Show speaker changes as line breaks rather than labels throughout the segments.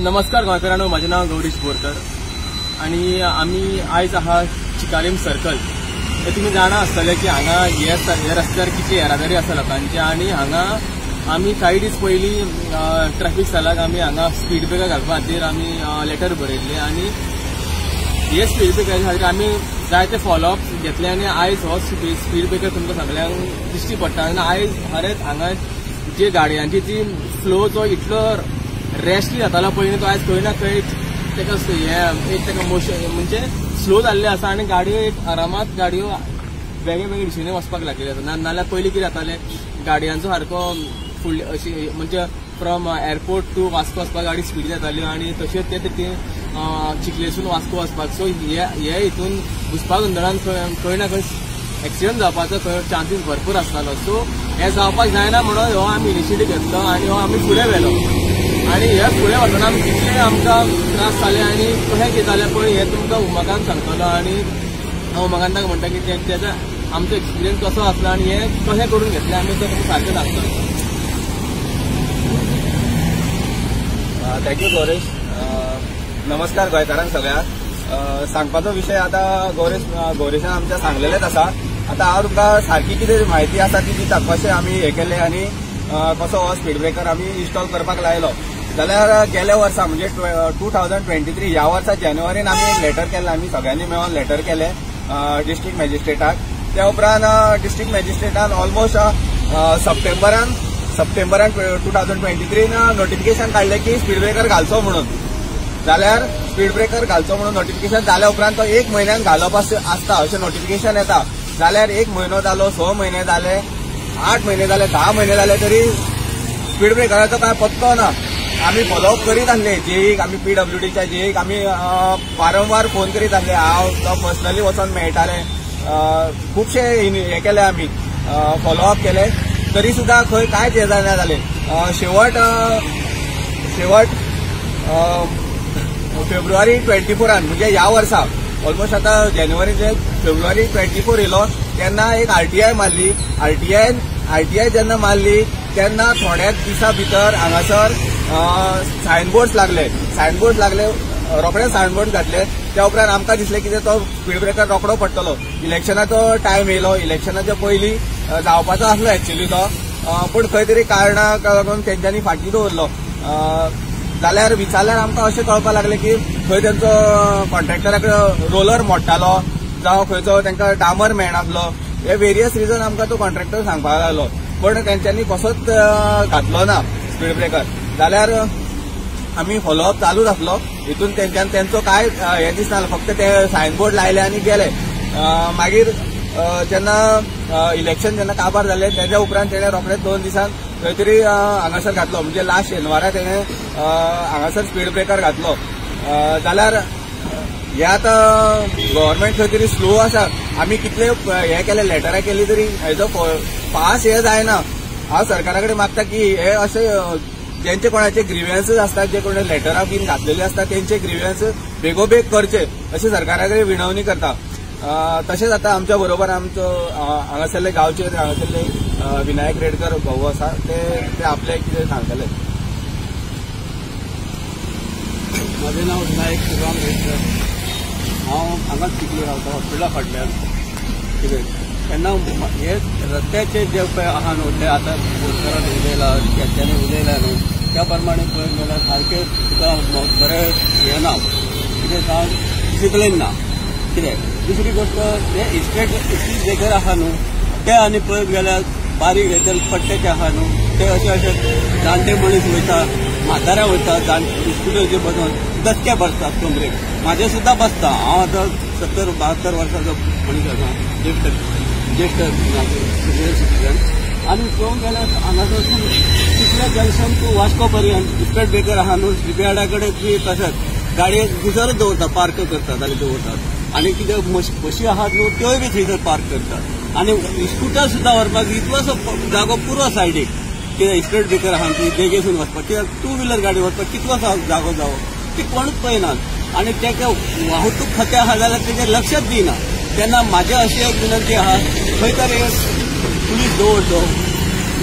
नमस्कार गोंयकारांनो, म्हजें नांव गौरीश बोरकर आनी आमी आयज आहा चिकालीम सर्कल. हे तुमी जाणा आसतले की हांगा हे रस्त्यार कितली येरादारी आसा लोकांची. आनी हांगा आमी कांय दीस पयलीं ट्रॅफिक सेलाक आमी हांगा स्पीड ब्रेकर घालपा खातीर आमी लेटर बरयल्लें आनी हे स्पीड ब्रेकरा खातीर आमी जायते फॉलोअप घेतले आनी आयज हो स्पीड ब्रेकर तुमकां सगळ्यांक दिश्टी पडटा. आनी आयज खरेंच हांगा जे गाडयांची जी फ्लो जो इतलो रॅशली जातालो पयलीं तो आयज खंय ना खंय ताका हें एक ताका मोशन म्हणजे स्लो जाल्लें आसा आनी गाडयो एक आरामात गाडयो वेगळे वेगळे दिशेने वचपाक लागिल्ले आसा. नाजाल्यार पयलीं कितें जातालें, गाडयांचो सारको फुडली अशी म्हणजे फ्रॉम एअरपोर्ट टू वास्को वचपाक गाडी स्पीड जाताल्यो आनी तशेंच ते ते चिखलेसून वास्को वचपाक. सो हे हितून घुस्पागोंदळान खंय ना खंय एक्सिडंट जावपाचो खंय चान्सीस भरपूर आसतालो. सो हें जावपाक जायना म्हणून हो आमी इनिशिएटीव घेतलो आनी हो आमी फुडें व्हेलो. आनी हे फुडें व्हरतना आमी कितले आमकां त्रास जाले आनी कशें कितें जालें पळय हें तुमकां उमाकांत सांगतलो. आनी हांव उमाकांताक म्हणटा की तेजो आमचो एक्सपिरियन्स कसो आसलो आनी हें कशें करून घेतलें आमी तें तुमकां सारकें सांगतलो.
Thank you Gaurish. नमस्कार गोंयकारांक सगळ्यांक. सांगपाचो विशय आतां गौरीशान आमच्या सांगलेलेच आसा. आतां हांव तुमकां सारकी कितें म्हायती आसा ती दिता, कशें आमी हें केलें आनी कसो हो स्पीड ब्रेकर आमी इन्स्टॉल करपाक लायलो. जाल्यार गेल्या वर्सा म्हणजे 2023 ह्या वर्सा जानेवारीन आमी एक लेटर केल्लें, आमी सगळ्यांनी मेळोन लेटर केलें डिस्ट्रिक्ट मॅजिस्ट्रेटाक. त्या उपरांत डिस्ट्रिक्ट मॅजिस्ट्रेटान ऑलमोस्ट सप्टेंबरान 2023 नोटिफिकेशन काडलें की स्पीड ब्रेकर घालचो म्हणून. जाल्यार स्पीड ब्रेकर घालचो म्हणून नोटिफिकेशन जाल्या उपरांत तो एक म्हयन्यान घालप आसता अशें नोटिफिकेशन येता. जाल्यार एक म्हयनो जालो, 6 म्हयने जाले, 8 म्हयने जाले, 10 म्हयने जाले तरी स्पीड ब्रेकराचो कांय पत्तो ना. आमी फॉलोअप करीत आसले जेईक, आमी पीडब्ल्यूडीच्या जेईक आमी वारंवार फोन करीत आसले. हांव तो पर्सनली वचोन मेळटाले, खुबशे हे केले आमी फॉलोअप केले, तरी सुद्दां खंय कांयच हें जायना जालें. शेवट शेवट फेब्रुवारी 24 म्हणजे ह्या वर्सा ऑलमोस्ट आतां जानेवारीचे फेब्रुवारी 24 येयलो तेन्ना एक आरटीआय मारली. आरटीआय जेन्ना मारली तेन्ना थोड्याच दिसा भितर हांगासर सायनबोर्ड्स लागले. सायनबोर्ड लागले, रोखडे सायनबोर्ड घातले. त्या उपरांत आमकां दिसलें कितें तो स्पीड ब्रेकर रोखडो पडटलो. इलेक्शनाचो टायम येयलो, इलेक्शनाच्या पयलीं जावपाचो आसलो एक्चुअली तो, पूण खंय तरी कारणाक लागून तेंच्यांनी फाटीं दवरलो. जाल्यार विचारल्यार आमकां अशें कळपाक लागलें की खंय तेंचो कॉन्ट्रॅक्टरा कडेन रोलर मोडटालो जावं खंयचो तांकां डामर मेळनासलो. हे वेरियस रिजन आमकां तो कॉन्ट्रॅक्टर सांगपाक लागलो, पूण तेंच्यांनी कसोच घातलो ना स्पीड ब्रेकर. जाल्यार आमी फॉलोअप चालूच आसलो. हितून तेंच्यान तेंचो कांय हें दिसनासलें, फक्त ते सायनबोर्ड लायले आनी गेले. मागीर जेन्ना इलेक्शन जेन्ना काबार जालें तेज्या उपरांत तेणें रोखडेच 2 दिसान खंय तरी हांगासर घातलो, म्हणजे लास्ट शेनवारा तेणें हांगासर स्पीड ब्रेकर घातलो. जाल्यार हे आतां गव्हर्मेंट खंय तरी स्लो आसा. आमी कितले हे केले, लेटरां केली तरी हेजो पास हे जायना. हांव सरकारा कडेन मागता की हे अशे जेंचे कोणाचे ग्रिव्हन्सीस आसतात, जे कोणे लेटरां बीन घातलेली आसता तेंचे ग्रिव्हन्स बेगोबेग करचे अशें सरकारा कडेन विनवणी करता. तशेंच आतां आमच्या बरोबर आमचो हांगासरले गांवचे हांगासरले विनायक रेडकर भाऊ आसा, ते आपले कितें सांगतले.
म्हजें नांव विनायक शिवराम रेडकर. हांव हांगाच चिखली रावता, हॉस्पिटला फाटल्यान. कितें तेन्ना हे रस्त्याचे जे पळय आहा न्हू ते आतां बोरकरान उलयला, तेंच्यांनी उलयला न्हू, त्या प्रमाणे पळयत जाल्यार सारकें तुका बरें हें ना, कितें सांग, डिसिप्लीन ना. कितें दुसरी गोश्ट, हे स्ट्रेट स्पीड ब्रेकर आहा न्हू ते आनी पळयत गेल्यार बारीक हेचेर पट्ट्याचे आहा न्हू ते अशे अशे जाणटे मनीस वयता, म्हाताऱ्या वयता, स्कुटरचेर बसून दचके बसतात कमरेक. म्हाजे सुद्दां बसता. हांव आतां 70-72 वर्सांचो मनीस आसा, ज्येश्ठ सिनियर सिटीजन. आनी पळोवंक गेल्यार हांगासरसून तितले जंक्शन टू वास्को पर्यंत स्पीड ब्रेकर आहा न्हू, शिपयार्डा कडेन बी तशेंच गाडयेक भितरच दवरतात, पार्क करतात आनी दवरतात. आनी कितें बशी आहात न्हू त्योय बी थंयसर पार्क करतात. आनी स्कुटर सुद्दां व्हरपाक इतलोसो जागो पुरो सायडीक, कितें स्पीड ब्रेकर आहा ती बेगीसून वचपाक, कित्याक टू व्हिलर गाडी व्हरपाक कितलोसो जागो जावो ती कोणूच पळयनात. आनी तेका वाहतूक खातें आहा जाल्यार तेजेर लक्षच दिना. तेन्ना म्हाजी अशी एक विनंती आहा, खंय तरी पुलीस दवरचो.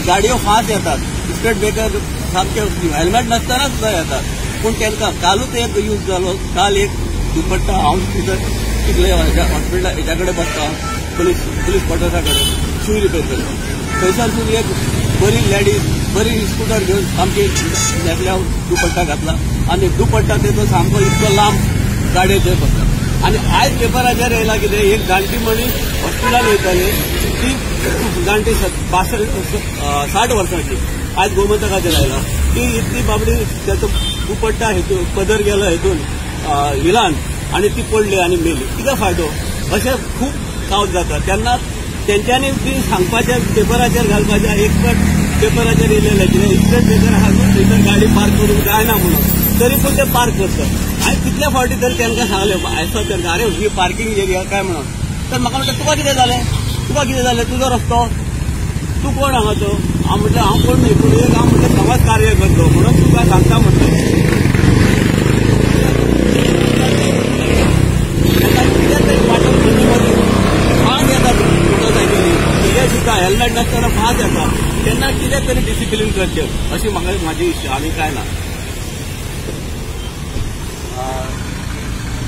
गाडयो फास्ट येतात, स्पीड ब्रेकर सामके हेल्मेट नासतना सुद्दां येतात. पूण तांकां कालूच एक यूज जालो. काल एक दुपट्टा हांव थंयसर चिखले हॉस्पिटला हेज्या कडेन बसता, पुलीस क्वॉर्टर्सा कडेन शू रिपेर करता. थंयसर एक बरी लेडीज बरी स्कुटर घेवन सामकी नेटल्या दुपट्टा घातला आनी दुपट्टा तेजो सामको इतको लांब गाडयेचेर बसला. आनी आयज पेपराचेर येयला कितें, एक जाणटी मनीस हॉस्पिटलान वयताली, ती जाणटी 60 वर्सांची, आयज गोमंतकाचेर आयला. ती इतली बाबडी तेचो दुपट्टा हेतून पदर गेलो हेतून हिलान आनी ती पडली आनी मेली. कितें फायदो? अशें खूब कावत जाता. तेन्ना तेंच्यांनी बी सांगपाचें, पेपराचेर घालपाचें. एक फावट पेपराचेर येयलेलें कितें इतले पेपर आहा थंयसर गाडी पार्क करूंक जायना म्हणून, तरी पूण ते पार्क करतात. हांवें कितल्या फावटी तरी तांकां सांगलें आसा तांकां, अरे ही पार्किंग एरिया काय म्हणून. तर म्हाका म्हणटा तुका कितें जालें, तुका कितें जालें, तुजो रस्तो, तूं कोण हांगाचो? हांव म्हटलें हांव कोण न्हय, पूण एक हांव म्हटलें समाज कार्य करतो म्हणून तुका सांगता म्हटलें. कितें तरी वाटप मदीं मदीं फास्ट येता मोटरसायकली, कितें सुद्दां हेल्मेट नासतना फास्ट येता. तेन्ना कितें तरी डिसिप्लीन करचें अशी म्हाका म्हाजी इच्छा, आनी कांय ना.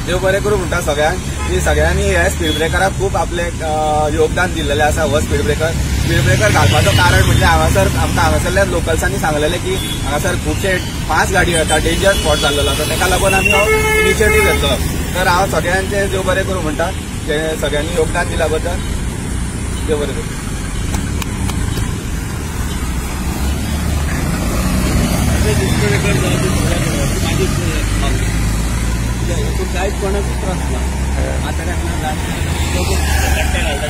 देव बरें करूं म्हणटा सगळ्यांक की सगळ्यांनी हे स्पीड ब्रेकराक खूब आपलें योगदान दिल्लेलें आसा. हो स्पीड ब्रेकर घालपाचो कारण म्हणजे हांगासर आमकां हांगासरल्या लोकल्सांनी सांगलेलें की हांगासर खुबशे फास्ट गाडी वता, डेंजर स्पॉट जाल्लो आसा, ताका लागून आमी हो इनिशिएटीव घेतलो. तर हांव सगळ्यांचें देव बरें करूं म्हणटा, सगळ्यांनी योगदान दिल्या बद्दल देव बरें करूं.
कांयच कोणाकूच त्रास ना. आतां ते पट्टे घालता,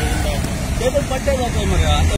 ते पण पट्टे जाता मरे.